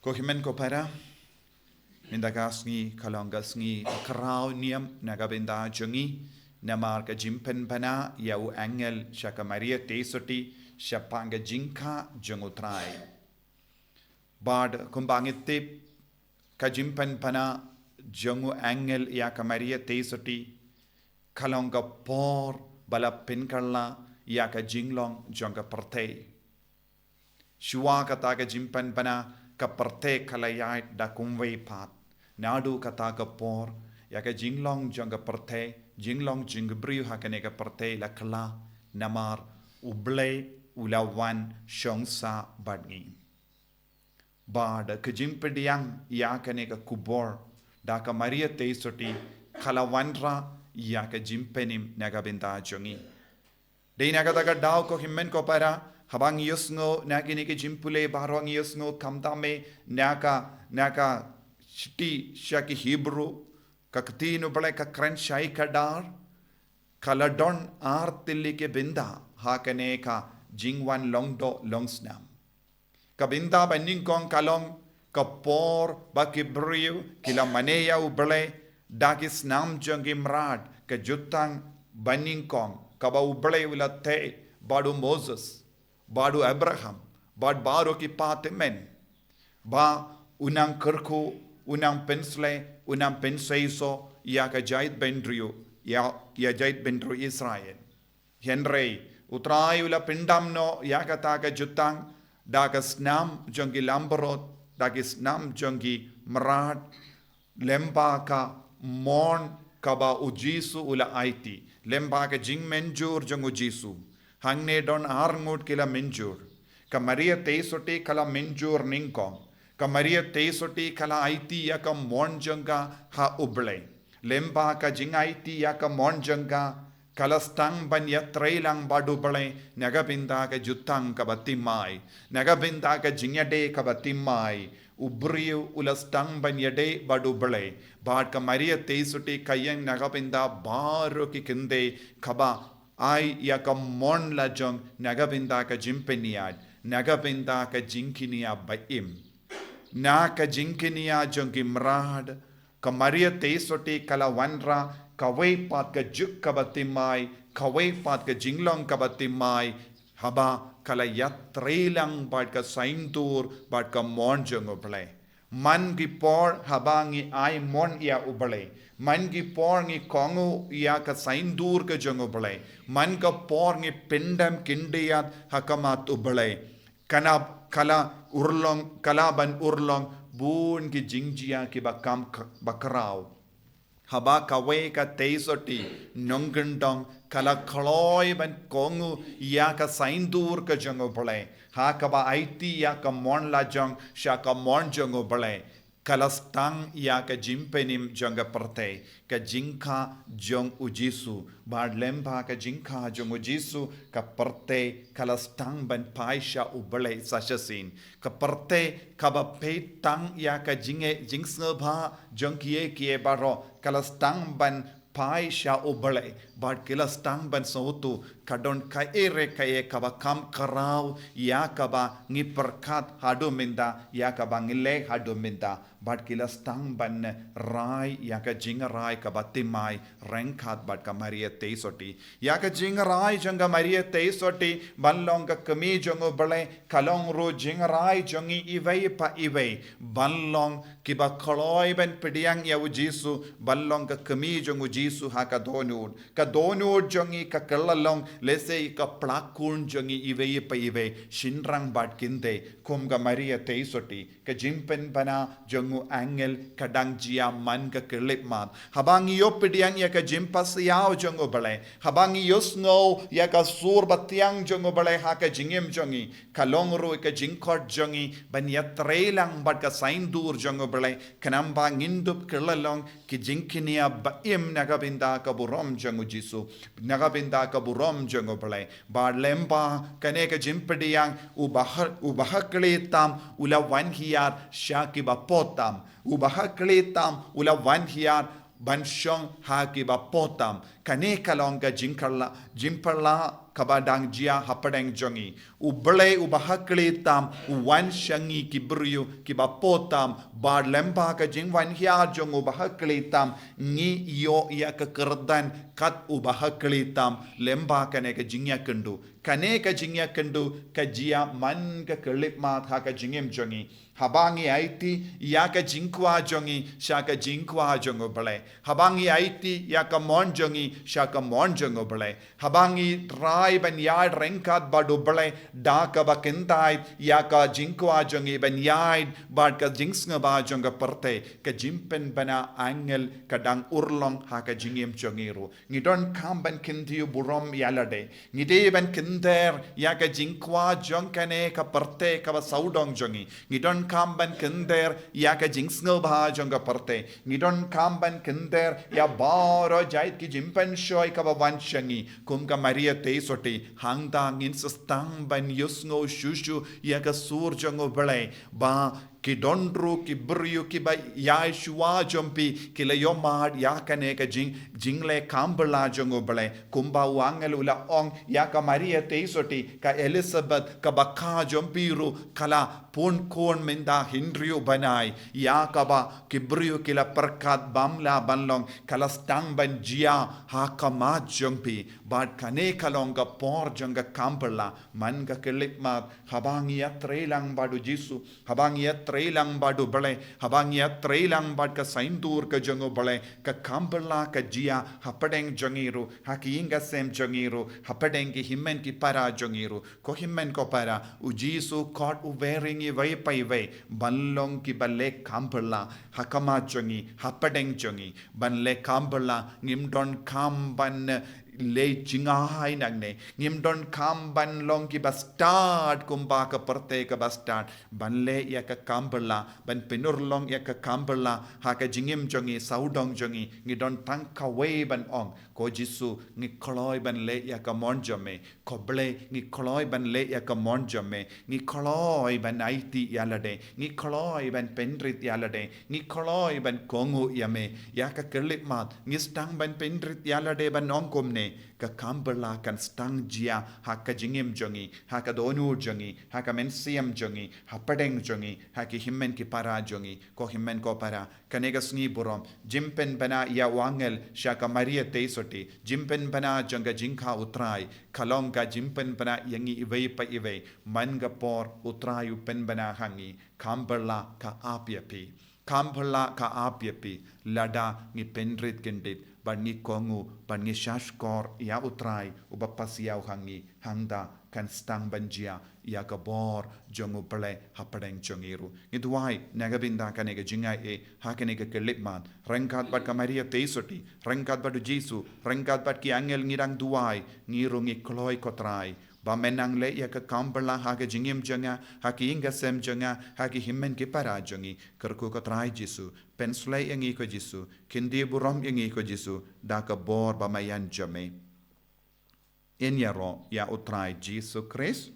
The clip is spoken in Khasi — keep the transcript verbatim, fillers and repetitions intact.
Ko hynmen ko para, mynta ka sngi ka long ka sngi khraw niam na ka bynta jong ngi, namar ka jingpynbna ïa u angel sha ka Maria Theisotti shaphang ka jingkha jong u Trai. Bad kumba ngi tip, ka jingpynbna jong u angel ïa ka Maria Theisotti ka long ka por ba la pynkylla ïa ka jinglong jong ka pyrthei. Shuwa kata ka jingpynbna, ka pyrthei ka la ïaid da kumwei pat. Naduh kata ka por, ïa ka jinglong jong ka pyrthei, jinglong jong ki briew ha kane ka pyrthei la kylla, namar U Blei u la wan shong sah bad ngi. Bad ka jingpdiang ïa kane ka khubor da ka Maria Theisotti ka la wanrah ïa ka jingpynim na ka bynta jong ngi. Dei na kata ka daw, ko hynmen ko para, haba ngi ïohsngew na kine ki jingpule baroh, ngi ïohsngew khamtam eh na ka, na ka shithi sha ki Hebru, ka ktien U Blei ka kren shai kdar, ka la don ar tylli ki bynta ha kane ka jingwan long doh long snam. Ka bynta ba nyngkong ka long ka por ba ki briew ki la mane ïa U Blei da ki snam jong ki mrad, ka jutang ba nyngkong kaba U Blei u la theh bad u Moses, bad u Abraham, bad baroh ki patymmen, ba un nang kyrkhu, un nang pynsleh, un nang pynseisoh ïa ka jaitbynriew, ïa, ïa jaitbynriew Israel. Hynrei U Trai u la pyndam noh ïa kata ka jutang da ka snam jong ki langbrot, da ki snam jong ki mrad, lyngba ka mon kaba U Jisu u la aiti, lyngba ka jingmynjur jong U Jisu. Hangne don ar ngut ki la mynjur. Ka Maria Theisotti ka la mynjur nyngkong. Ka Maria Theisotti ka la aiti ïa ka mon jong ka ha U Blei. Lyngba ka jingaiti ïa ka mon jong ka, ka la sdang ban ïatreilang bad U Blei na ka bynta ka jutang kaba thymmai, na ka bynta ka jingïadei kaba thymmai. U briew u la sdang ban ïadei bad U Blei. Bad ka Maria Theisotti ka ïeng na ka bynta baroh ki kyndei kaba ai ïa ka mon la jong na ka bynta ka jingpynïaid, na ka bynta ka jingkñia ba im. Na ka jingkñia jong ki mrad, ka Maria Theisotti ka la wanrah kawei pat ka juk kaba thymmai, kawei pat ka jinglong kaba thymmai, haba ka la ïatreilang bad ka saiñdur bad ka mon jong U Blei. Man ki por haba ngi ai mon ïa U Blei, man ki por ngi kohnguh ïa ka saiñdur ka jong U Blei, man ka por ngi pyndem khyndiat ha khmat U Blei, ka la, ka la urlong, ka la ban urlong bun ki jingjia kiba kham k-, ba khraw. Haba kawei ka Theisotti nongkyndong ka la kloi ban kohnguh ïa ka saiñdur ka jong U Blei, ha kaba aiti ïa ka mon la jong sha ka mon jong U Blei, ka la sdang ïa ka jingpynim jong ka pyrthei, ka jingkha jong U Jisu. Bad lyngba ka jingkha jong U Jisu, ka pyrthei ka la sdang ban phai sha U Blei sa shisien. Ka pyrthei kaba peit tang ïa ka jingeh jingsngewbha jong kiei kiei baroh, ka la sdang ban phai sha U Blei, bad ki la sdang ban sngewthuh ka don kaei re kaei kaba kham khraw ïa kaba ngi pyrkhat haduh mynta, ïa kaba ngi leh haduh mynta. Bad ki la sdang ban rai ïa ka jingrai kaba thymmai ryngkat bad ka Maria Theisotti. Ïa ka jingrai jong ka Maria Theisotti ban long ka kmie jong U Blei, ka long ruh jingrai jong ngi iwei pa iwei ban long kiba kloi ban pdiang ïa U Jisu, ban long ka kmie jong U Jisu ha ka dohnud. Ka dohnud jong ngi ka kylla long lehse ka pla khun jong ngi iwei pa iwei, shynrang bad kynthei, kum ka Maria Theisotti. Ka jingpynbna jong u angel ka dang jia man ka khyllipmat. Haba ngi ïoh pdiang ïa ka jingpasiaw jong U Blei, haba ngi ïohsngew ïa ka sur ba thiang jong U Blei ha ka jingim jong ngi, ka long ruh ka jingkhot jong ngi ban ïatreilang bad ka saiñdur jong U Blei, khnang ba ngin dup kylla long ki jingkñia ba im na ka bynta ka burom jong U Jisu, na ka bynta ka burom jong U Blei. Bad lyngba kane ka jingpdiang, u baha-, u bahakhlieh tam u la wan hiar sha kiba poh tam, u bahakhlieh tam u la wan hiar ban shong ha kiba poh tam. Kane ka long ka jingkylla, jingpylla kaba dang jia hapdeng jong ngi. U Blei uba ha khlieh tam u wan sha ngi ki briew kiba poh tam, bad lyngba ka jingwan hiar jong u ba ha khlieh tam ngi ïoh ïa ka kyrdan kat uba ha khlieh tam lyngba kane ka jingïakynduh. Kane ka jingïakynduh ka jia man ka khyllipmat ha ka jingim jong ngi. Haba ngi aiti ïa ka jingkwah jong ngi sha ka jingkwah jong u Blei. Haba ngi aiti ïa ka mon jong ngi sha ka mon jong u Blei. Haba ngi trai ban ïaid ryngkat bad u Blei da kaba kyntait ïa ka jingkwah jong ngi ban ïaid bad ka jingsngewbha jong ka pyrthei, ka jingpynbna angel ka dang urlong ha ka jingim jong ngi ruh. Ngi donkam ban kyntiew burom ïa lade. Ngi dei ban kynter ïa ka jingkwah jong kane ka pyrthei kaba sawdong jong ngi. Ngi donkam ban kynter ïa ka jingsngewbha jong ka pyrthei. Ngi donkam ban kynter ïa baroh jait ki jingpynshoi kaba wan sha ngi. Kum ka Maria Theisotti, hangta ngin sa sdang ban ïohsngew shuh shuh ïa ka sur jong u Blei ba ki don ruh ki briew kiba ïaid shuwa jong phi ki la ïohmad ïa kane ka jing, jingleh kam bylla jong u Blei. Kumba u angel u la ong ïa ka Maria Theisotti, ka Elizabeth kaba kha jong phi ruh ka la pun khun mynta hynriew bnai, ïa kaba ki briew ki la pyrkhat bym lah ban long, ka la sdang ban jia ha khmat jong phi. Bad kane ka long ka por jong ka kam bylla, man ka khyllipmat, haba ngi ïatrei lang bad u Jisu, haba ngi ïatrei lang bad u Blei, haba ngi ïatrei lang bad ka saiñdur ka jong u Blei, ka kam bylla ka jia hapdeng jong ngi ruh, ha ki ïing ki sem jong ngi ruh, hapdeng ki hynmen ki para jong ngi ruh. Ko hynmen ko para, u Jisu u khot uwei ïa ngi iwei pa iwei ban long kiba leh kam bylla ha khmat jong ngi, hapdeng jong ngi. Ban leh kam bylla, ngim donkam ban leh jingai nangne. Ngim donkam ban long kiba stad kumba ka pyrthei kaba stad. Ban leh ïa ka kam bylla, ban pynurlong ïa ka kam bylla ha ka jingim jong ngi, sawdong jong ngi. Ngi don tang kawei ban ong, ko Jisu, ngi kloi ban leh ïa ka mon jong me. Ko Blei, ngi kloi ban leh ïa ka mon jong me. Ngi kloi ban aiti ïa lade. Ngi kloi ban pynrit ïa lade. Ngi kloi ban kohnguh ïa me. Ïa ka khyllipmat, ngi sdang ban pynrit ïa lade ban ong kumne. Ka kam bylla kan sdang jia ha ka jingim jong ngi, ha ka dohnud jong ngi, ha ka mynsiem jong ngi, hapdeng jong ngi, ha ki hynmen ki para jong ngi. Ko hynmen ko para, kane ka sngi burom, jingpynbna ïa u angel sha ka Maria Theisotti, jingpynbna jong ka jingkha u Trai, ka long ka jingpynbna ïa ngi iwei pa iwei. Man ka por u Trai u pynbna ha ngi, kam bylla ka ap ïa phi. Kam bylla ka ap ïa phi, lada ngi pynrit kyndit, bad ngi kohnguh, bad ngi shahshkor ïa u Trai uba pasiaw ha ngi. Hangta kan sdang ban jia ïa ka bor jong u Blei hapdeng jong ngi ruh. Ngi duwai na ka bynta kane ka jingaiei ha kane ka khyllipmat, ryngkat bad ka Maria Theisotti, ryngkat bad u Jisu, ryngkat bad ki angel ngi dang duwai. Ngi ruh ngi kloi ko Trai ba men nang leh ïa ka kam bylla ha ka jingim jong nga, ha ki ïing ki sem jong nga, ha ki hynmen ki para jong ngi. Kyrkhu ko Trai Jisu, pynshlei ïa ngi ko Jisu, kyntiew burom ïa ngi ko Jisu, da ka bor ba maïan jong me. Yn ïaroh ïa u Trai Jisu Khrist.